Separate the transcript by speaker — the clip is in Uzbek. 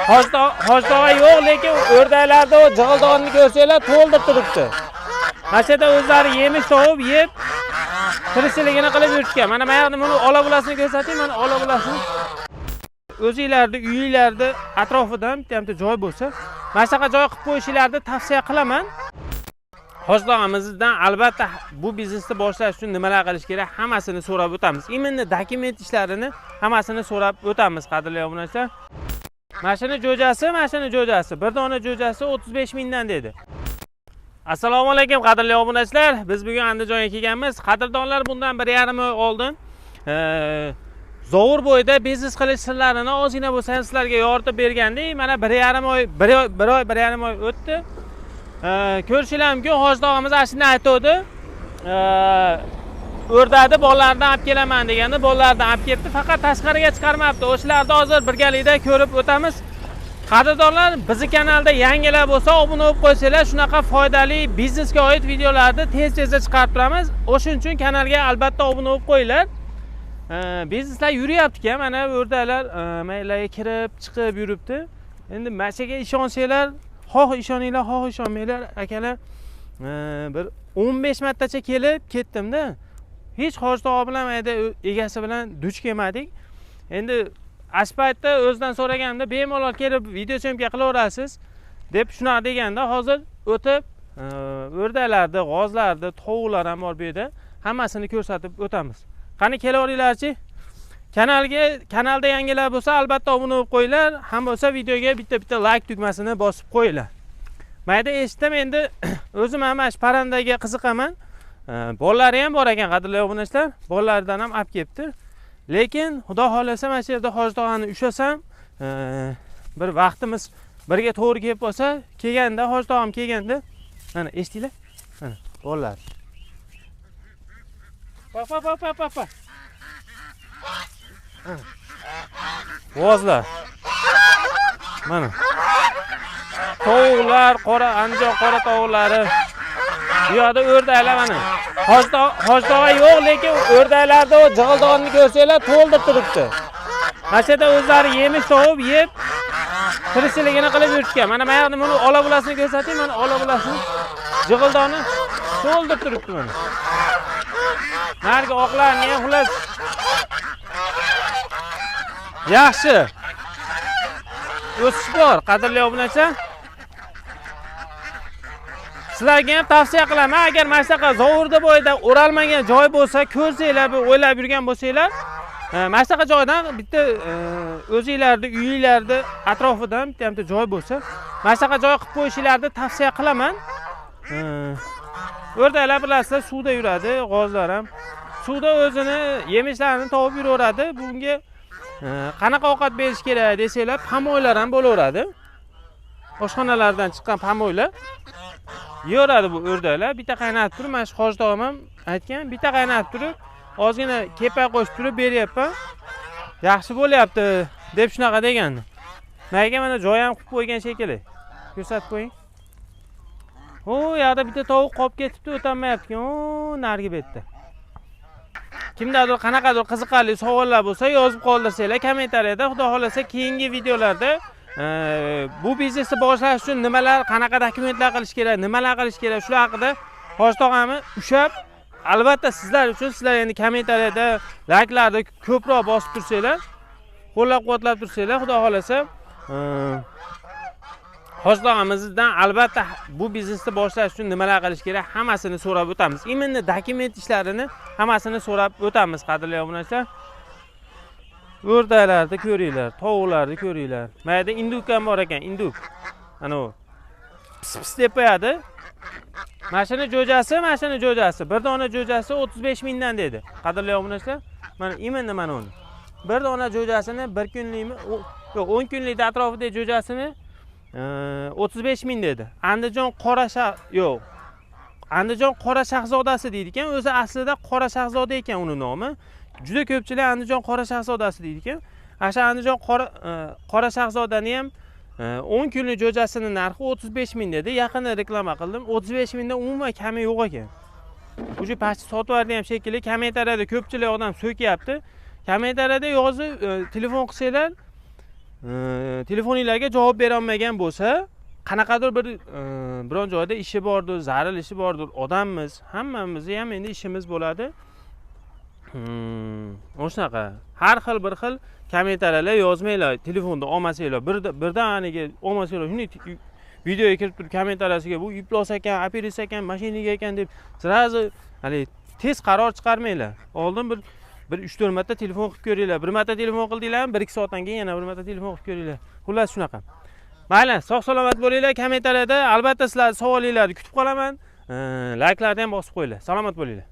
Speaker 1: Hoji yo'q, lekin o'rdaklarda u jig'ildonni ko'rsanglar to'ldirib turibdi. Mana shu yerda o'zlari yemish topib yeb tirikchiligini qilib yurishgan. Mana bu yoqda buni ola bulasini ko'rsating, mana ola bulasini. O'zinglarni uyinglarni atrofidan bitta bitta joy bo'lsa, mana shunaqa joy qilib qo'yishinglarni tavsiya qilaman. Hoji tog'amizdan albatta bu biznesni boshlash uchun nimalar qilish kerak hammasini so'rab o'tamiz. Именно dokument ishlarini hammasini so'rab o'tamiz, qadrli obunachilar. Mana shuni jo'jasi, mana shuni jo'jasi, bir dona jo'jasi 35 mingdan dedi. Assalomu alaykum qadrli obunachilar. Biz bugun Andijonga kelganmiz. Qadrdonlar, bundan 1,5 oy oldin Zovur bo'yida biznes qilish sirlarini ozgina bo'lsa ham sizlarga yoritib bergandik. Mana 1,5 oy, bir oy, bir oy, 1,5 oy o'tdi. Ko'rishinglar mumkin, Hoji tog'amiz ana shunday aytuvdi. O'rdakni bolalardan olib kelaman deganda bolalardan olib kelibdi, faqat tashqariga chiqarmabdi. O'shalarni hozir birgalikda ko'rib o'tamiz. Qadrdonlar, bizni kanalda yangilar bo'lsa obuna bo'lib qo'ysanglar, shunaqa foydali biznesga oid videolarni tez-tezda chiqarib turamiz. O'shuning uchun kanalga albatta obuna bo'lib qo'yinglar. Bizneslar yuryapti ekan, mana o'rdaklar maylarga kirib chiqib yuribdi. Endi mana shu yerga ishonsanglar, xoh ishoninglar, xoh ishonmanglar, akalar, bir 15 martacha kelib ketdim-da. Hech Hoji tog'a bilan mayda egasi bilan duch kelmadik. Endi shu paytda o'zidan so'raganimda bemalol kelib video съёмка qilaverasiz deb shunaqa deganda hozir o'tib o'rdaklarni, g'ozlarni, tovuqlar ham bor bu yerda, hammasini ko'rsatib o'tamiz. Qani kelaveringlarchi. Kanalga, kanalda yangilar bo'lsa albatta obuna bo'lib qo'yinglar, ham bo'lsa videoga bitta-bitta like tugmasini bosib qo'yinglar. Mayda eshitdim endi o'zim ham mana shu parrandaga qiziqaman. Bolalari ham bor ekan, qadrli obunachilar. Bolalaridan ham olib kelibdi. Lekin Xudo xohlasa mana shu yerda Hoji tog'ani ushlasam, bir vaqtimiz birga to'g'ri kelib qolsa, kelganda Hoji tog'am kelganda, mana eshitdinglar? Mana bolalar. Pa pa pa pa pa pa. Mana. G'ozlar. Mana. Tovuqlar, qora Andijon qora tovuqlari. Bu yoqda o'rdaklar mana. Hoji tog'a yo'q, lekin o'rdaklarda u jig'ildonni ko'rsanglar to'ldirib turibdi. Mana shu yerda o'zlari yemish topib yeb tirikchiligini qilib yurishgan. Mana bu yoqda buni ola bulasini ko'rsating, mana ola bulasini. Jig'ildoni to'ldirib turibdi mana. Narigi oqlarni ham xullas yaxshi. O'sish bor, qadrli obunachi. Sizlarga ham tavsiya qilaman, agar mana shunaqa Zovurda bo'yida o'ralmagan joy bo'lsa, ko'rsanglar, bir o'ylab yurgan bo'lsanglar, mana shunaqa joydan bitta o'zinglarni uyinglarni atrofidan bitta bitta joy bo'lsa, mana shunaqa joy qilib qo'yishinglarni tavsiya qilaman. O'rdaklar bilasizlar, suvda yuradi, g'ozlar ham. Suvda o'zini yemishlarini topib yuraveradi. Bunga qanaqa ovqat berish kerak desanglar, помой lar ham bo'laveradi. Oshxonalardan chiqqan помой lar yeyaveradi bu o'rdaklar. Bitta qaynatib turib, mana shu Hoji tog'am ham aytgan, bitta qaynatib turib, ozgina kepak qo'shib turib beryapman. Yaxshi bo'lyapti deb shunaqa degandi. Mayga mana joy ham qilib qo'ygan shekilli. Ko'rsatib qo'ying. U yoqda bitta tovuq qolib ketibdi, o'tolmayapti. U narigi betda. Kimdadir qanaqadir qiziqarli savollar bo'lsa, yozib qoldirsanglar kommentariyada. Xudo xohlasa keyingi videolarda bu biznesni boshlash uchun nimalar, qanaqa dokumentlar qilish kerak, nimalar qilish kerak, shular haqida Hoji tog'amni ushlab, albatta sizlar uchun, sizlar endi kommentariyada layklarni ko'proq bosib tursanglar, qo'llab-quvvatlab tursanglar, Xudo xohlasa Hoji tog'amizdan albatta bu biznesni boshlash uchun nimalar qilish kerak hammasini so'rab o'tamiz. Именно dokument ishlarini hammasini so'rab o'tamiz, qadrli obunachilar. O'rdaklarni ko'ringlar, tovuqlarni ko'ringlar. Mana yerda индюк ham bor ekan, индюк. Ana u. Pis pis deb qo'yadi. Mana shuni jo'jasi, mana shuni jo'jasi. Bir dona jo'jasi 35 mingdan dedi. Qadrli obunachilar, mana именно mana uni. Bir dona jo'jasini bir kunlikmi, yo'q, 10 kunlikda atrofidagi jo'jasini 35 ming dedi. Andijon qora yo'q. Andijon qora shahzodasi deydi ekan. O'zi aslida qora shahzoda ekan uni nomi. Juda ko'pchilik Andijon qora shahzodasi deydi ekan. Ana shu Andijon qora shahzodani ham 10 kunlik jo'jasini narxi 35 ming dedi. Yaqinda reklama qildim. 35 mingdan umuman kami yo'q ekan. Уже почти sotib yubordi ham shekilli. Kommentariyada ko'pchilik odam so'kyapti. Kommentariyada yozib, telefon qilsanglar Telefoninglarga javob berolmagan bo'lsa, qanaqadir bir biron joyda ishi bordir, zaril ishi bordir. Odammiz, hammamizni ham endi ishimiz bo'ladi. Shunaqa har xil, bir xil kommentariyalar yozmanglar. Telefonda olmasanglar, birdaniga olmasanglar, shunday videoga kirib turib, kommentariyasiga "Bu iflos ekan, aferist ekan, мошенник ekan" deb сразу haligi tez qaror chiqarmanglar. Oldin bir 3-4 marta telefon qilib ko'ringlar. Bir marta telefon qildinglarmi, 1-2 soatdan keyin yana bir marta telefon qilib ko'ringlar. Xullas, shunaqa. Mayli, sog' salomat bo'linglar. Kommentariyada albatta sizlarni savolinglarni kutib qolaman. Layklarni ham bosib qo'yinglar. Salomat bo'linglar.